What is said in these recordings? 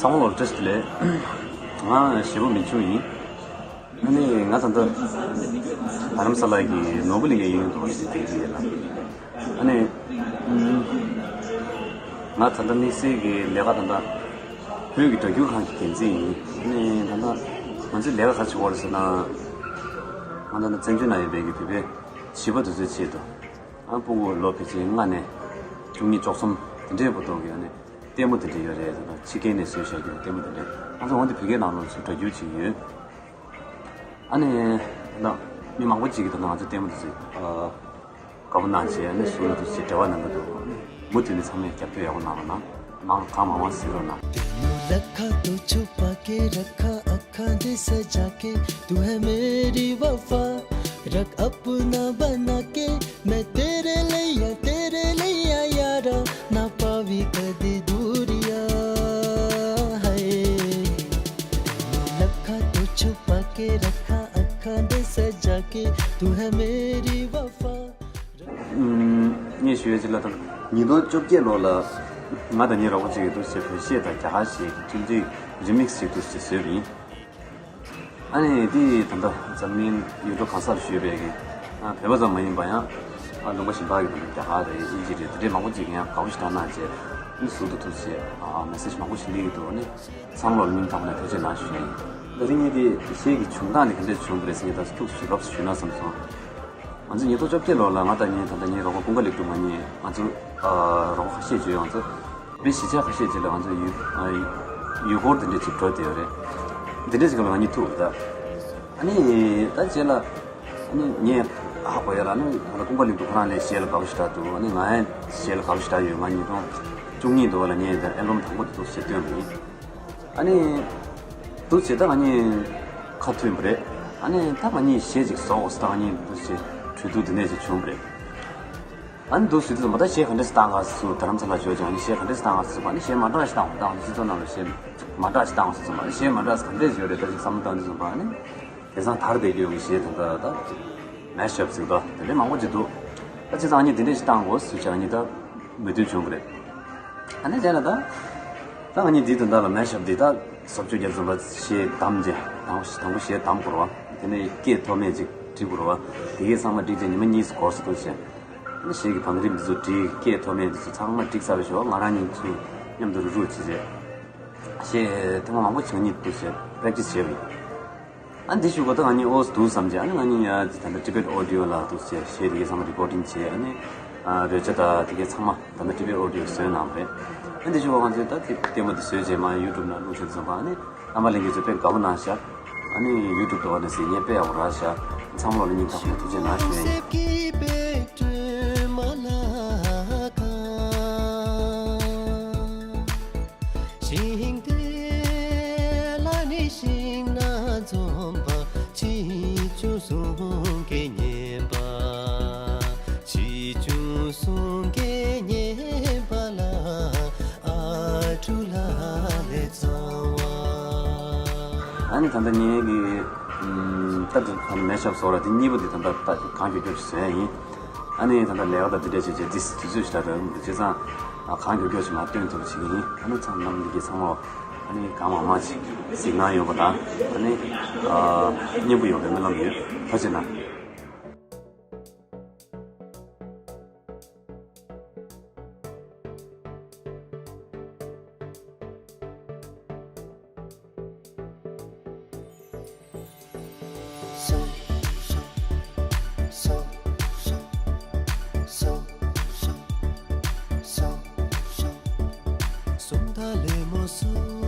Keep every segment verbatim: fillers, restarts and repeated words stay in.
ཚང་མ་ལ་བཀྲ་ཤིས་བདེ་ལེགས། ང་ཞེ་པོ་མི་ཆུང་ཡིན། ཨ་ནི་ང་ད་ལྟ་རྡ་རམ་ས་ལ་གི་ནོར་བུ་གླིང་གའི་གཡས་གཡོན་དུ་བཞུགས་བསྡད་ཀྱི་ཡོད་ལ། ཨ་ནི་ང་ད་ལྟ་དམིགས་བསལ་གྱི་ལས་ཀ་ད་ལྟ་བོད་ཀྱི་སྒྲ་སྒྱུར་ཁང་གི་འགན་འཛིན་ཡིན། ཨ་ནི་ད་ལྟ་ང་ཚོའི་ལས་ཀ་ག་རེ་བྱེད་ཀྱི་ཡོད་རེད་ཟེར་ན། ང་ད་ལྟ་བཙན་བྱོལ་ནང་ཡོད་པའི་གི་བོད་པའི་བྱིས་པ་དེ་ཚོའི་ཆེད་དུ། ཨ། སྤུ་གུ་ལོ་ཕལ་ཆེར་ལྔ་ནས་བཅུ་གཉིས་བཅུ་གསུམ་དེ་འདྲའི་བར་དུ་གི་ཨ་ནི་ལྟད་མོ་དེ་འདྲ་ཡོད་རེད་ཟེར་ན། ཕྱི་རྒྱལ་ནས་བཟོས་བཞག་རྒྱུ་ལྟད་མོ་དེ་འདྲ། ང་ཚོ་འོན་ཏེ་བོད་སྐད་ནང་ལོགས་སུ་སྒྲ་སྒྱུར་བྱེད་ཀྱི་ཡོད། ཨ་ནི་ད་མི་མང་པོ་ཅིག་གིས་ད་ང་ཚོ་ལྟད་མོ་དེ་ཚོ་ཨ་དགའ་པོ་གནང་བྱས། ཨ་ནི་ཟུར་དུ་ཞིག་འབྲེལ་བ་གནང་གི་འདུག། མུ་མཐུད་ནས་ཚང་མས་རྒྱབ་སྐྱོར་ཡག་པོ་གནང་རོགས་གནང་། མང་གང་མང་མང་གཟིགས་རོགས་གནང་། तेनू लखा तो छुपा के रखा, आंखा दे सजा के, तू है मेरी वफा। रख अपना बना के, मैं तेरे लिया, तेरे लिया यारा, ना पावी कदी दूरिया है। लखा तो छुपा के रखा, आंखा दे सजा के, तू है मेरी वफा। ཨུམ། ངས་ཞུ་ཡས་ཅིག་ལ། ད་ཉིས་སྟོང་བཅོ་བརྒྱད་ལོ་ལ་ང་དང་ངའི་རོགས་པ་ཅིག་གིས་འདུག་སེ་བོད་གཞས་དང་རྒྱ་གར་གཞས་ཀྱི་མཐུན་སྒྲིལ་རི་མིག་སི་ཞིག་འདུག་སེ་བཟོས་པ་ཡིན། ཨ་ནི་དེ་ད་ལྟ་འཛམ་གླིང་ཡུལ་གྲུ་གང་སར་བཞུགས་པའི་གི་ཨ་བོད་པ་ཙམ་མ་ཡིན་པ་ཡང་ཨ་ལུང་པ་གཞན་པ་གི་ད་ལྟ་རྒྱ་གར་རེད། དབྱིན་ཇི་རེད། དེ་འདྲའི་མང་པོ་ཅིག་གིས་ཡང་དགའ་པོ་ཞེ་དྲག་གནང་བྱས། ཨ་ནི་ཟུར་དུ་འདུག་སེ་ཨ་མེ་སེ་ཇི་མང་པོ་ཞིག་སླེབས་ཀྱི་འདུག། ཨ་ནི་ཚང་མ་ལ་སྙིང་ཐག་པ་ནས་ཐུགས་རྗེ་གནང་ཞུ་ཡ་ཡིན། ད་རིང་ངས་དེ་གཞས་ཀྱི་བྱུང་སྟངས་དེ་ག་འདྲས་བྱུང་བ་རེད་ཟེར་ངས་ད་ཁྱུག་ཞིབ་རོབ་ཞུས་ན་བསམ་སོང་། ང་ཚོ་ཉིས་སྟོང་བཅོ་བརྒྱད་ལོ་ལ་ང་དང་ངའི་ད་ལྟ་ངའི་རོགས་པ་ཀུན་དགའ་ལེགས་གྲུབ་ང་གཉིས། ང་ཚོ་ཨ་རོགས་པ་ཁ་ཤས་བྱོས། ང་ཚོ་དཔེ་གཞིས་ཆགས་ཁ་ཤས་ཅིག་ལ་ང་ཚོ་ཡུལ་ཨ་ཡུལ་སྐོར་དེ་འདྲས་ཅིག་འགྲོ་བསྡད་ཡོད་རེད། དེ་འདྲས་ཅིག་ལ་ང་གཉིས་ཐུག་རེད་ད། ཨ་ནི་ད་རྗེས་ལ་ཨ་ནི་ངས་ཧ་གོ་ཡ་ལ། ཨ་ནི་ད་ལྟ་ཀུན་དགའ་ལེགས་གྲུབ་ཁོ་རང་ལ་གཞས་ལ་དགའ་པོ་ཞེ་དྲག་འདུག། ཨ་ནི་ང་ཡང་གཞས་ལ་དགའ་པོ་ཞེ་དྲག་ཡོད། ང་ཉིས་སྟོང་བཅུ་གཉིས་ལོ་ལ་ངས་ད་ཨལ་བམ་དང་པོ་དེ་འདུག་སེ་བཏོན་པ་ཡིན། ཨ་ནི་འདུག་བྱས་ད་ང་གཉིས་ཁ་མཐུན་པ་རེད། ཨ་ནི་ད་ང་གཉིས་གཞས་ཅིག་བཟོ་དགོས་ཟེར། ད་ང་གཉིས་འདུག་བྱས་གྲོས་བསྡུར་འདི་ནས་ཅིག་བྱུང་བ་རེད། ཨ་ནི་འདུག་བྱས་དུས་ཙམ་པ་ད་གཞས་ག་འདྲས་སེ་བཏང་ག་ཟེར། རྡ་རམ་ས་ལ་ཞོགས་ཀྱང་ཨ་ནི་གཞས་ག་འདྲས་སེ་བཏང་ག་ཟེར་བ། ཨ་ནི་གཞས་མ་འདྲ་ཞིག་བཏང་བ། ད་ང་ཚོ་སྤྱི་ཚོགས་ནང་ལ་གཞས་མ་འདྲ་ཞིག་བཏང་བ་ཟེར་ཙམ་པ། ཨ་ནི་གཞས་མ་འདྲ་ཟེར་ག་འདྲས་ཡོད་རེད། ད་ཅིག་བསམ་བློ་བཏང་དུས་ཙམ་པ་ཨ་ནི་དེང་སང་དར་བསྡད་ཡོད་ཀྱི་གཞས་དང་ད་ད། མེ་ཤབ་ཟེར་གི་འདུག། དེ་འདྲའི་མང་པོ་ཅིག་འདུག། ད་བྱས་ཙང་ཨ་ནི་དེ་འདྲས་ཞིག་བཏང་དགོས་ཟེར་བྱས་ཨ་ནི་ད་མོས་མཐུན་བྱུང་གི་རེད། ཨ་ནི་བྱས་ན་ད་ད་ཨ་ནི་འདི་དོན་དག་ལ་མེ་ཤབ་འདི་ད་བཟོ་བཅོས་རྒྱབ་ཙམ་པ་གཞས་བདམས་བྱས། དང་པོ་དང་པོ་གཞས་བདམས་དགོས་རེད་བ། དེ་ནས་སྐད་ཐོགས་མེད་ཅིག་འབྲི་དགོས་རེད་བ། དེ་གས་ཚང་མ་འགྲིག་བྱས་ཉི་མ་གཉིས་སུ་འགོར་སོང་འདུག་བྱས། ཨ་ནི་གཞས་ཀྱི་བང་རིམ་འདི་ཚོ་བྲིས། སྐད་ཐོགས་མེད་འདི་ཚོ་ཚང་མ་འགྲིག་ཚར་བའི་ཞོར་ང་རང་གཉིས་ཚོས་མཉམ་དུ་རུག་རུག་བྱས་བྱས། གཞས་ཐེངས་མ་མང་པོ་བྱས་ནས་འདུག་བྱས་པེ་རེག་ཊི་སི་བྱས་པ་ཡིན། ཨ་འདི་ཞུ་གོ་ད་ང་གཉིས་ཨོ་འདུག་བསམ་བྱས། ཨ་ནི་ང་གཉིས་ཡ་ད་ལྟ་ཊི་བེཊ་ཨོ་ཌི་ཡོ་ལ་འདུག་བྱས་གཞས་དེ་གའི་ཚང་མ་རི་ཀོར་ཌིང་བྱས། ཨ་ནི་ཨ་རོལ་ཆ་དང་དེ་གའི་ཚང་མ་ད་ལྟ་ཊི་བེཊ་ཨོ་ཌི་ཡོ་བཟོས་གནང་བ་རེད། ཨ་འདི་ཞུ་གོ་ང་ཚོས་ད་དེ་ལྟད་མོ་དེ་བཟོས་རྗེས་མ་ཡུ་ཊུབ་ནང་བླུགས་བྱས་དུས་ཙམ་པ་ཨ་ནི་རྣམ་པ་ལྷན་རྒྱས་ཚོས་དཔེ་དགའ་པོ་གནང་ཤག། ཨ་ནི་ཡུ་ཊུབ་འགྲོ་བ་ནས་གཟིགས་མཁན་དཔེ་ཡག་པོ་རག་ཤག། ཚང་མ་ལོ་ལ་སྙིང་ཐག་པ་ནས་ཐུགས་རྗེ་གནང་ཞུ་ཡ་ཡིན། ཤིང་དེ་ལ་ནི་ཤིང་སྣ་འཛོམས་པ། ཆེ་ཆུང་གསུམ་གྱིས་མཉེས་པ། ཆེ་ཆུང་གསུམ་གྱིས་མཉེས་པ་ལ། ཨ་ཀྲུ་ལ་ལེ་ཚང་བ། ཨ་ནི་ད་ལྟ་ངའི་གི་ཨམ་ད་དེ་ད་ལྟ་མེ་ཤབ་བཟོ་ར་དེ་གཉིས་པོ་དེ་ད་ལྟ་ད་གང་མགྱོགས་མགྱོགས་ཤིག་བཟོ་ཡ་ཡིན། ཨ་ནི་ད་ལྟ་ལས་ཀ་དང་དེ་འདྲ་བྱས་བྱས་དུས་དུས་ཚོད་ཞིག་ད་ལྟ་བྱས་ཙང་ཨ་གང་མགྱོགས་མགྱོགས་ཤིག་མར་སྟོན་ཐུབ་པ་བྱེད་ཀྱི་ཡིན། ཨ་ནི་ཚང་མ་ལ་འདི་གའི་ཚང་མ་ཨ་ནི་གང་མང་མང་ཞིག་གཟིགས་གནང་ཡོང་བ་དང་ཨ་ནི་ཨ་སྙན་པོ་ཡོང་བའི་སྨོན་ལམ་ཡོད། ཐུགས་རྗེ་གནང་། སོང་ད་ལེ་མོ་སོང་།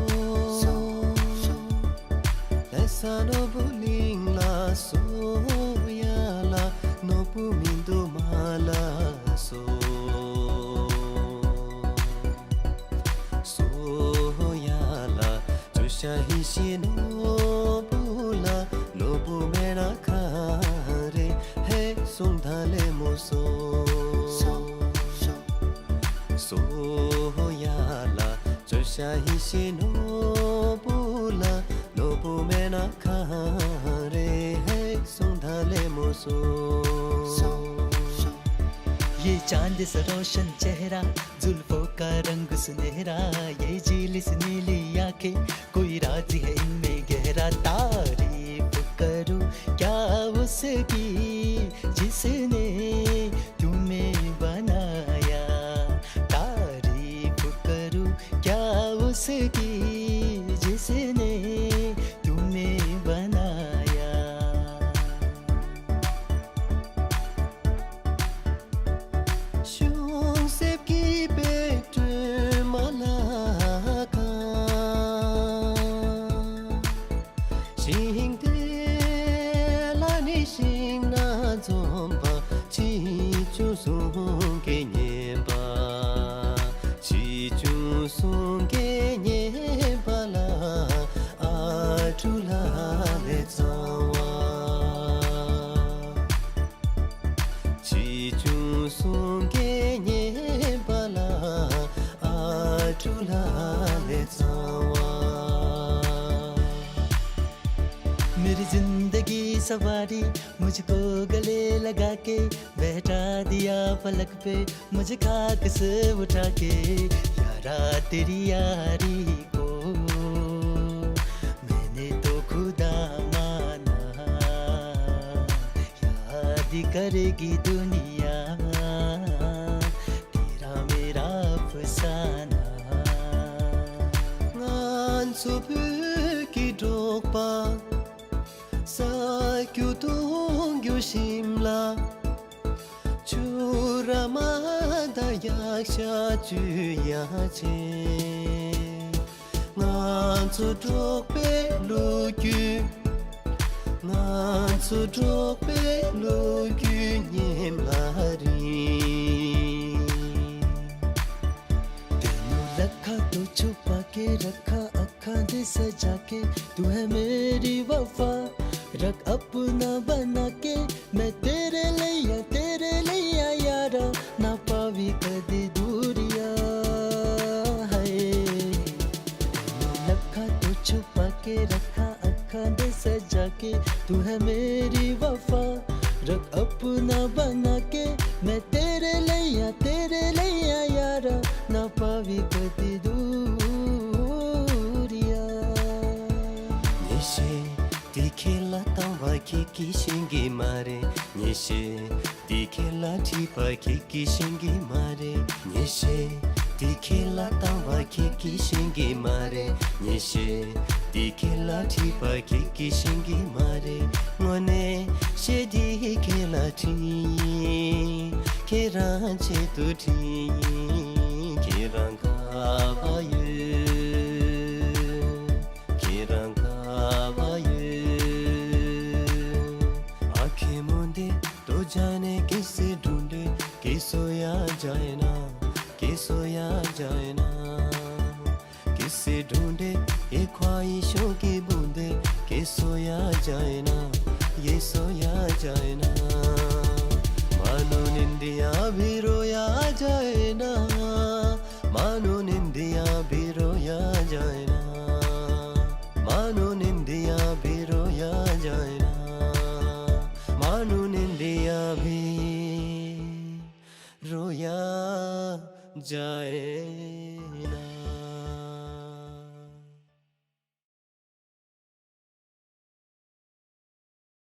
ལྷ་ས་ནོར་བུ་གླིང་ལ་སོང་ཡ་ལ། ནོར་བུ་མི་འདུག་མ་ལ་སོང་། སོང་ཡ་ལ། ཇོ་ཤ་ཧི་ཤི་ནོར་བུ་ལ། ནོར་བུ་མེད་ན་ག་རེ་ཧེ། སོང་ད་ལེ་མོ་སོང་། སོང་ཡ་ལ། ཇོ་ཤ་ཧི་ཤི་ནོར་བུ་ལ། ནོར་བུ་མེད་ན་ག་རེ་ཧེ། སོང་ད་ལེ་མོ་སོང་། ये चांद सा रोशन चेहरा, जुल्फों का रंग सुनहरा, ये झील सी नीली आंखें, कोई राज है इनमें गहरा। तारीफ करूं क्या उसकी, जिसने तुम्हें बनाया। तारीफ करूं क्या उसकी, जिसने तुम्हें बनाया। གཞུང་གསེབ་ཀྱི་དཔལ་སྒྲོལ་མ་ལ་དགའ། ཤིང་རྟའི་ལ་ནི་ཤིང་སྣ་འཛོམས་པ། ཆེ་ཆུང་གསུམ་གྱིས་མཉེས་པ། ཆེ་ཆུང་གསུམ་གྱིས་མཉེས་པ་ལ། ཨ་ཀྲུ་ལ་ལས་གཙང་བ། ཆེ་ཆུང་གསུམ་གྱིས་མཉེས་པ་ལ། ཨ་ཀྲུ་ལ་ལས་གཙང་བ། मेरी जिंदगी सवारी, मुझको गले लगा के बैठा दिया पलक पे, मुझे खाक से उठा के। यारा, तेरी यारी को मैंने तो खुदा माना, याद करेगी दुनिया तेरा मेरा अफसाना। ང་ཚོ་བོད་ཀྱི་འབྲོག་པ། ས་རྒྱུ་གདུང་རྒྱུད་ཞིམ་ལ། ཆུ་ར་མ་དང་གཡག་ཤ་བཅུད་ཡ་ཆེ། ང་ཚོ་འབྲོག་པའི་ལོ་རྒྱུས། ང་ཚོ་འབྲོག་པའི་ལོ་རྒྱུས་སྙེམས་ལ་རིང་། तेनू लखा तो छुपा के रखा, अखा दे सजा के, तू है मेरी वफा। रख अपना बना के, मैं तेरे लैया, तेरे लैया यारा, ना पावी कदी दूरिया है। तेनू लखा तो छुपा के रखा, अखा दे सजा के, तू है मेरी वफा। रख अपना बना के, मैं तेरे लैया, तेरे लैया यारा, ना पावी कदी दूरिया। ཉེ་ཤེས་དེ་ཁྱེད་ལ་བཏང་བ་ཁྱེད་ཀྱིས་ཤེས་ཀྱི་མ་རེད། ཉེ་ཤེས་དེ་ཁྱེད་ལ་བྲིས་པ་ཁྱེད་ཀྱིས་ཤེས་ཀྱི་མ་རེད། ཉེ་ཤེས་དེ་ཁྱེད་ལ་བཏང་བ་ཁྱེད་ཀྱིས་ཤེས་ཀྱི་མ་རེད། ཉེ་ཤེས་དེ་ཁྱེད་ལ་བྲིས་པ་ཁྱེད་ཀྱིས་ཤེས་ཀྱི་མ་རེད། དངོས་གནས་ཤེས་དེ་ཁྱེད་ལ་བྲིས་ཡིན། ཁྱེད་རང་ཆེད་དུ་བྲིས་ཡིན། ཁྱེད་རང་དགའ་བ་ཡོད། ཁྱེད་རང་དགའ་བ་ཡོད། आंखें मूंदे तो जाने किसे ढूंढे, किसो या जाए ना, किसो या जाए ना। किसे ढूंढे ये ख्वाहिशों की बूंदे, किसो या जाए ना, ये सोया जाए ना। मानो निंदिया भी रोया जाए ना, मानो निंदिया भी रोया जाए ना, मानो निंदिया भी रोया जाए ना, मानो निंदिया भी रोया जाए।